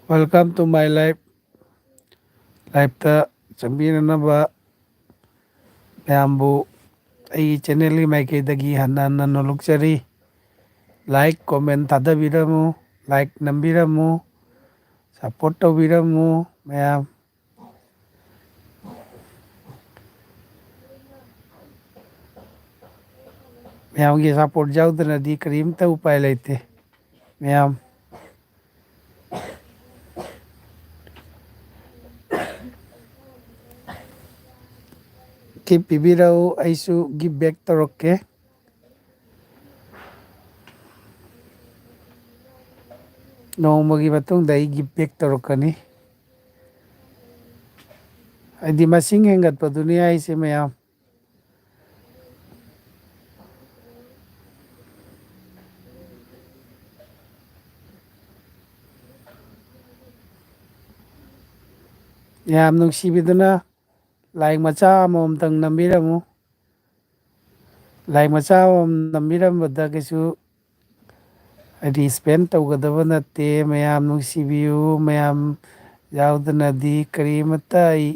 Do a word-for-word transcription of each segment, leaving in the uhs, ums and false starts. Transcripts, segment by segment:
Welcome to my life. Life-ꯇ ꯆꯪꯕꯤꯅꯅꯕ ꯃꯌꯥꯝꯕꯨ ꯑꯩꯒꯤ channel-ꯒꯤ ꯃꯥꯏꯀꯩꯗꯒꯤ ꯍꯟꯅ ꯍꯟꯅ ꯅꯣꯂꯨꯛꯆꯔꯤ꯫ Like, comment ꯊꯥꯗꯕꯤꯔꯝꯃꯨ, like ꯅꯝꯕꯤꯔꯝꯃꯨ, support ꯇꯧꯕꯤꯔꯝꯃꯨ ꯃꯌꯥꯝ꯫ ꯃꯌꯥꯝꯒꯤ support ꯌꯥꯎꯗꯅꯗꯤ ꯀꯔꯤꯝꯇ ꯎꯄꯥꯏ ꯂꯩꯇꯦ꯫ ꯃꯌꯥꯝ ꯇꯤꯞ ꯄꯤꯕꯤꯔꯛꯎ, ꯑꯩꯁꯨ give back ꯇꯧꯔꯛꯀꯦ꯫ ꯅꯣꯡꯃꯒꯤ ꯃꯇꯨꯡꯗ ꯑꯩ give back ꯇꯧꯔꯛꯀꯅꯤ꯫ ꯍꯥꯏꯗꯤ ꯃꯁꯤꯡ ꯍꯦꯟꯒꯠꯄꯗꯨꯅꯤ ꯍꯥꯏꯁꯦ ꯃꯌꯥꯝ꯫ ꯌꯥꯝ ꯅꯨꯡꯁꯤꯕꯤꯗꯨꯅ like ꯃꯆꯥ ꯑꯃꯃꯝꯇꯪ ꯅꯝꯕꯤꯔꯝꯃꯨ꯫ Like ꯃꯆꯥ ꯑꯃꯃꯝ ꯅꯝꯕꯤꯔꯝꯕꯗ ꯀꯩꯁꯨ ꯍꯥꯏꯗꯤ spend ꯇꯧꯒꯗꯕ ꯅꯠꯇꯦ꯫ ꯃꯌꯥꯝ ꯅꯨꯡꯁꯤꯕꯤꯌꯨ꯫ ꯃꯌꯥꯝ ꯌꯥꯎꯗꯅꯗꯤ ꯀꯔꯤꯃꯠꯇ ꯑꯩ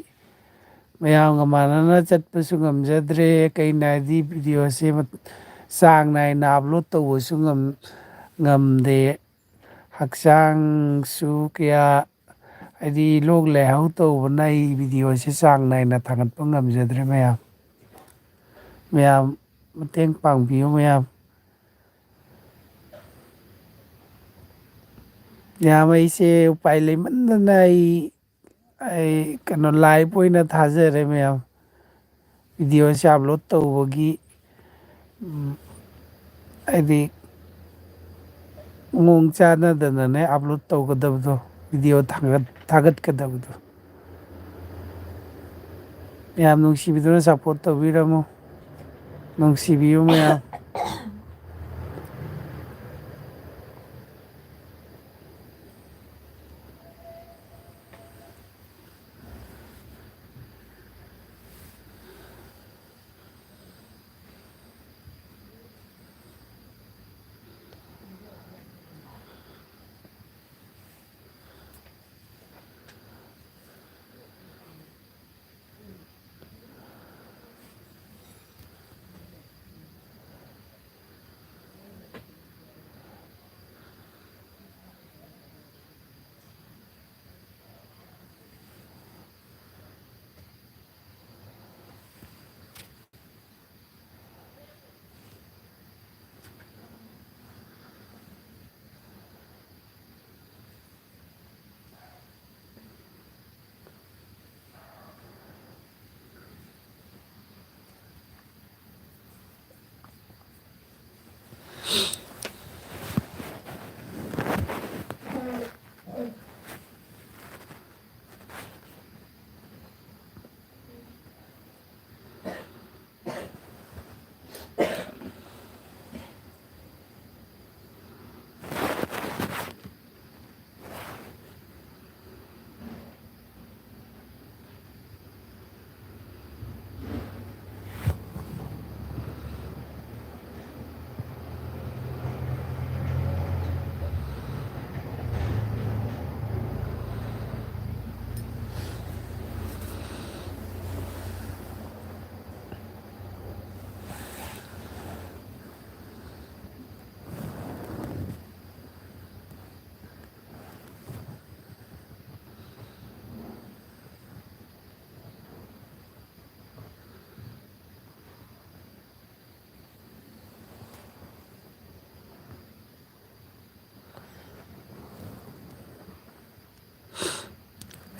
ꯃꯌꯥꯝꯒ ꯃꯥꯟꯅꯅ ꯆꯠꯄꯁꯨ ꯉꯝꯖꯗ꯭ꯔꯦ꯫ ꯀꯩꯅꯣ ꯍꯥꯏꯗꯤ video-ꯁꯦ ꯆꯥꯡ ꯅꯥꯏꯅ upload ꯇꯧꯕꯁꯨ ꯉꯝ-, ꯉꯝꯗꯦ꯫ ꯍꯛꯆꯥꯡꯁꯨ ꯀꯌꯥ ꯍꯥꯏꯗꯤ ꯂꯣꯛ ꯂꯥꯏꯍꯧ ꯇꯧꯕꯅ ꯑꯩ video-ꯁꯦ ꯆꯥꯡ ꯅꯥꯏꯅ ꯊꯥꯒꯠꯄ ꯉꯝꯖꯗ꯭ꯔꯦ ꯃꯌꯥꯝ꯫ ꯃꯌꯥꯝ ꯃꯇꯦꯡ ꯄꯥꯡꯕꯤꯌꯨ ꯃꯌꯥꯝ꯫ ꯃꯌꯥꯝ ꯑꯩꯁꯦ ꯎꯄꯥꯏ ꯂꯩꯃꯟꯗꯅ ꯑꯩ, ꯑꯩ ꯀꯩꯅꯣ live ꯑꯣꯏꯅ ꯊꯥꯖꯔꯦ ꯃꯌꯥꯝ꯫ Video-ꯁꯦ upload ꯇꯧꯕꯒꯤ, ꯎꯝ, ꯍꯥꯏꯗꯤ ꯃꯑꯣꯡ ꯆꯥꯟꯅꯗꯅꯅꯦ upload ꯇꯧꯒꯗꯕꯗꯣ, video ꯊꯥꯒꯠ-, ꯊꯥꯒꯠꯀꯗꯕꯗꯣ꯫ ꯃꯌꯥꯝ ꯅꯨꯡꯁꯤꯕꯤꯗꯨꯅ support ꯇꯧꯕꯤꯔꯝꯃꯨ꯫ ꯅꯨꯡꯁꯤꯕꯤꯌꯨ ꯃꯌꯥꯝ꯫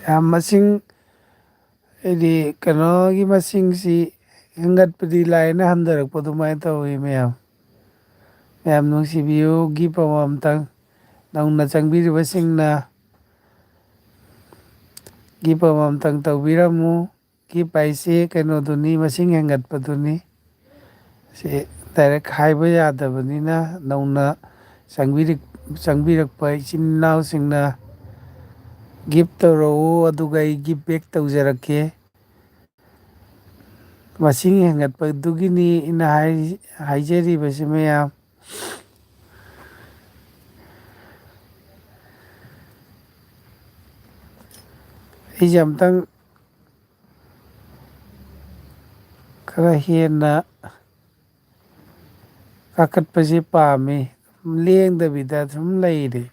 ꯌꯥꯝ ꯃꯁꯤꯡ, ꯍꯥꯏꯗꯤ ꯀꯩꯅꯣꯒꯤ ꯃꯁꯤꯡꯁꯤ ꯍꯦꯟꯒꯠꯄꯗꯤ ꯂꯥꯏꯅ ꯍꯟꯊꯔꯛꯄ ꯑꯗꯨꯃꯥꯏꯅ ꯇꯧꯋꯤ ꯃꯌꯥꯝ꯫ ꯃꯌꯥꯝ ꯅꯨꯡꯁꯤꯕꯤꯌꯨ, ꯒꯤꯐ ꯑꯃꯃꯝꯇꯪ ꯅꯧꯅ ꯆꯪꯕꯤꯔꯤꯕꯁꯤꯡꯅ ꯒꯤꯐ ꯑꯃꯃꯝꯇꯪ ꯇꯧꯕꯤꯔꯝꯃꯨ꯫ ꯒꯤꯐ ꯍꯥꯏꯁꯦ ꯀꯩꯅꯣꯗꯨꯅꯤ, ꯃꯁꯤꯡ ꯍꯦꯟꯒꯠꯄꯗꯨꯅꯤ꯫ ꯁꯤ ꯗꯥꯏꯔꯦꯛ ꯍꯥꯏꯕ ꯌꯥꯗꯕꯅꯤꯅ ꯅꯧꯅ ꯆꯪꯕꯤꯔꯛ-, ꯆꯪꯕꯤꯔꯛꯄ ꯏꯆꯤꯟ ꯏꯅꯥꯎꯁꯤꯡꯅ ꯒꯤꯐ ꯇꯧꯔꯛꯎ, ꯑꯗꯨꯒ ꯑꯩ ꯒꯤꯐ ꯕꯦꯛ ꯇꯧꯖꯔꯛꯀꯦ꯫ ꯃꯁꯤꯡ ꯍꯦꯟꯒꯠꯄꯗꯨꯒꯤꯅꯤ ꯑꯩꯅ ꯍꯥꯏ-, ꯍꯥꯏꯖꯔꯤꯕꯁꯤ ꯃꯌꯥꯝ꯫ ꯑꯩꯁꯦ ꯑꯝꯇꯪ ꯈꯔ ꯍꯦꯟꯅ ꯀꯥꯈꯠꯄꯁꯦ ꯄꯥꯝꯃꯤ꯫ ꯂꯦꯡꯗꯕꯤꯗ ꯁꯨꯝ ꯂꯩꯔꯦ꯫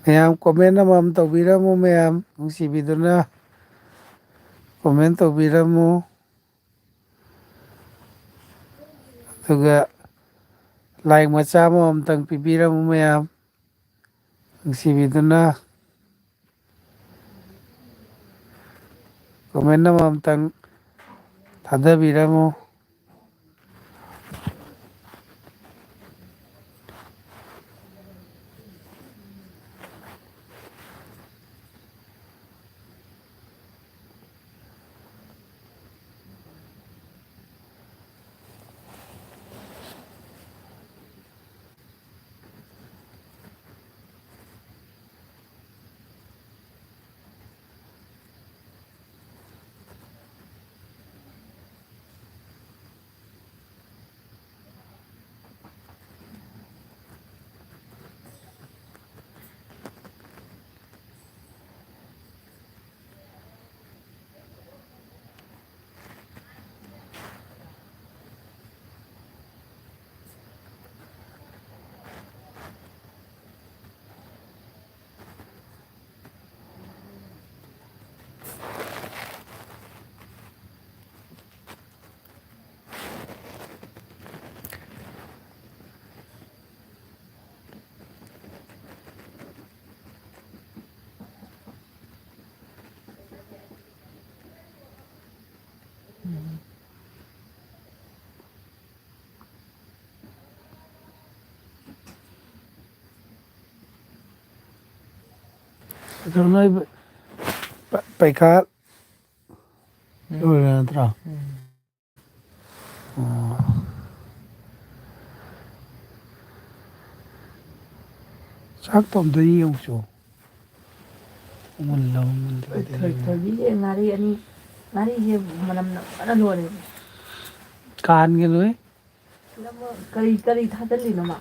ꯃꯌꯥꯝ comment ꯑꯃꯃꯝ ꯇꯧꯕꯤꯔꯝꯃꯨ, ꯃꯌꯥꯝ ꯅꯨꯡꯁꯤꯕꯤꯗꯨꯅ comment ꯇꯧꯕꯤꯔꯝꯃꯨ꯫ ꯑꯗꯨꯒ like ꯃꯆꯥ ꯑꯃꯃꯝꯇꯪ ꯄꯤꯕꯤꯔꯝꯃꯨ, ꯃꯌꯥꯝ ꯅꯨꯡꯁꯤꯕꯤꯗꯨꯅ꯫ Comment ꯑꯃꯃꯝꯇꯪ ꯊꯥꯗꯕꯤꯔꯝꯃꯨ꯫ ꯑꯗꯣ ꯅꯣꯏ ꯄ-, ꯄꯩꯈꯥ ꯎꯝ꯫ ꯂꯣꯏꯔꯦ ꯅꯠꯇ꯭ꯔꯣ? ꯎꯝ꯫ ꯑꯣ꯫ ꯆꯥꯛꯇꯣ ꯑꯝꯇ ꯌꯦꯡꯉꯨꯆꯣ꯫ ꯃꯨꯜꯂꯕ ꯃꯨꯟꯗ꯭ꯔꯤꯕ ꯊꯣꯏ-, ꯌꯦꯡꯉꯨ꯫ ꯊꯣꯏꯕꯤꯁꯦ ꯉꯥꯔꯤ ꯑꯅꯤ, ꯉꯥꯔꯤꯁꯦ ꯃꯅꯝ ꯅꯝꯕꯅ ꯂꯣꯏꯔꯦ꯫ ꯀꯥꯟꯒꯅꯨꯍꯦ꯫ ꯅꯝꯃ ꯀꯔꯤ, ꯀꯔꯤ ꯊꯥꯗꯜꯂꯤꯅꯣ ꯃꯥ?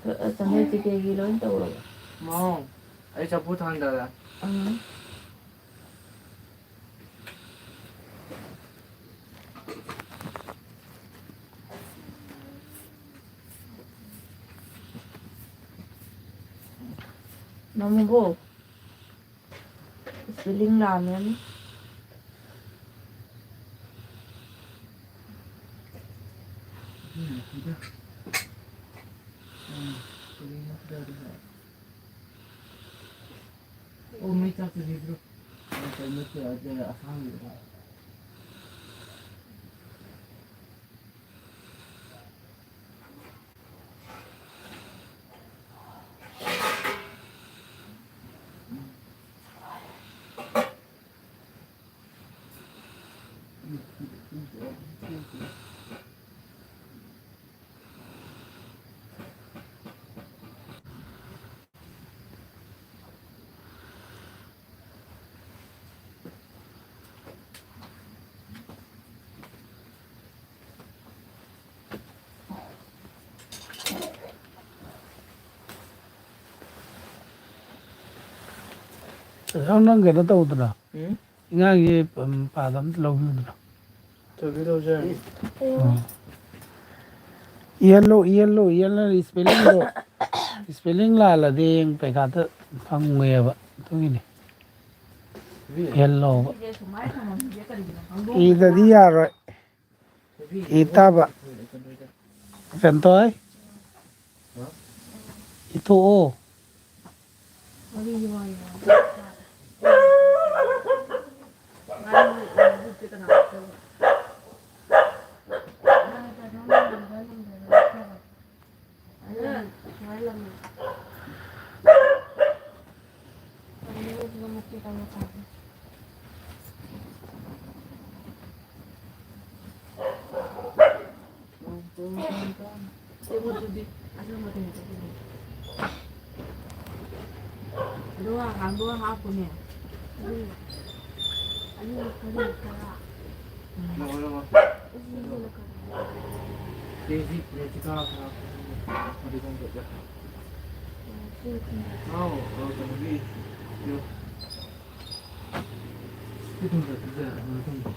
ꯑ, ꯑ, ꯆꯪꯍꯜꯂꯁꯤ ꯀꯩꯒꯤ ꯂꯣꯏ ꯇꯧꯔꯕ? ꯃꯥꯎ, ꯑꯩ ꯆꯐꯨ ꯊꯥꯡꯗꯔꯦ꯫ ꯎꯝ꯫ ꯅꯃꯨꯒꯣ꯫ Spelling ꯂꯥꯜꯂꯝꯃꯅꯤ꯫ ꯑꯣ, ꯃꯩ ꯆꯥꯛ ꯆꯥꯕꯤꯕ꯭ꯔꯣ? ꯅꯠꯇꯦ, ꯅꯠꯇꯦ, ꯑꯗꯨ ꯑꯁꯥꯡꯕꯤꯗꯣ꯫ ꯑꯗꯣ ꯅꯪ ꯀꯩꯅꯣ ꯇꯧꯗꯅ, ꯎꯝ? ꯑꯉꯥꯡꯒꯤ, ꯎꯝ, ꯄꯥꯗ ꯑꯝꯇ ꯂꯧꯕꯤꯌꯨꯗꯅ꯫ ꯇꯧꯕꯤ ꯇꯧꯖꯔꯅꯤ꯫ ꯎꯝ꯫ ꯏꯍꯜꯂꯨ, ꯏꯍꯜꯂꯨ, ꯏꯍꯜꯂꯨ, ꯏꯁꯄꯦꯂꯤꯡꯗꯣ꯫ ꯏꯁꯄꯦꯂꯤꯡ ꯂꯥꯜꯂꯗꯤ ꯍꯌꯦꯡ ꯄꯩꯈꯥꯗ ꯐꯪꯉꯣꯏꯌꯦꯕ꯫ ꯑꯗꯨꯒꯤꯅꯤ꯫ ꯏꯍꯜꯂꯣꯕ꯫ ꯏꯗꯗꯤ ꯌꯥꯔꯣꯏ꯫ ꯏ ꯇꯥꯕ꯫ ꯀꯩꯅꯣ ꯇꯧꯋꯦ꯫ ꯏꯊꯣꯛꯑꯣ꯫ ꯑꯗꯨꯒ ꯀꯥꯡꯕꯨ ꯍꯥꯞꯄꯨꯅꯦ꯫ ꯑꯅꯤ, ꯑꯅꯤ, ꯇꯔꯥ꯫ ꯂꯧꯔꯣ, ꯂꯧꯔꯣ꯫ ꯀꯦꯖꯤ ꯄ꯭ꯂꯦꯠꯁꯤ ꯀꯅꯥ ꯀꯅꯥ? ꯍꯥꯎ, ꯍꯥꯎ, ꯀꯩꯅꯣꯒꯤ, ꯁꯤ ꯊꯨꯝ ꯆꯠꯄꯁꯦ, ꯀꯩꯅꯣ ꯊꯨꯝꯗꯣ꯫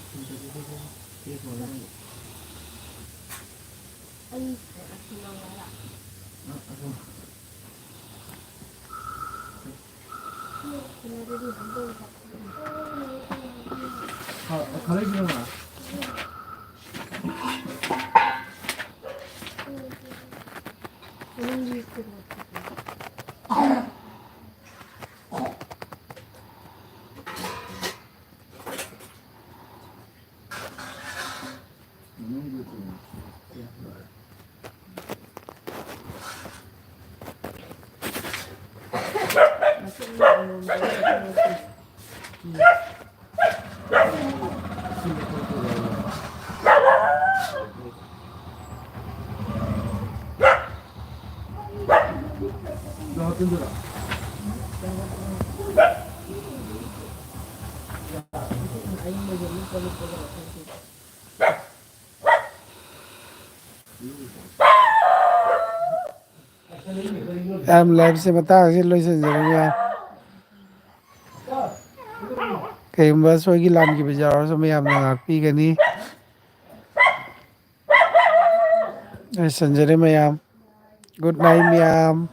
ꯊꯨꯝ ꯆꯠꯄꯁꯦ, ꯁꯤ ꯊꯨꯝ ꯆꯠꯄꯁꯦ꯫ ꯑ, ꯑ, ꯈ-, ꯈꯔ ꯌꯦꯡꯉꯣ꯫ ꯌꯥꯝ ꯂꯥꯏꯐꯁꯦ ꯃꯇꯥꯡ ꯑꯁꯤ ꯂꯣꯏꯁꯤꯟꯖꯔꯒꯦ꯫ ꯀꯩꯒꯨꯝꯕ ꯁꯣꯏꯈꯤ ꯂꯥꯟꯈꯤꯕ ꯌꯥꯎꯔꯁꯨ ꯃꯌꯥꯝꯅ ꯉꯥꯛꯄꯤꯒꯅꯤ꯫ ꯂꯣꯏꯁꯤꯟꯖꯔꯦ ꯃꯌꯥꯝ꯫ Good night ꯃꯌꯥꯝ꯫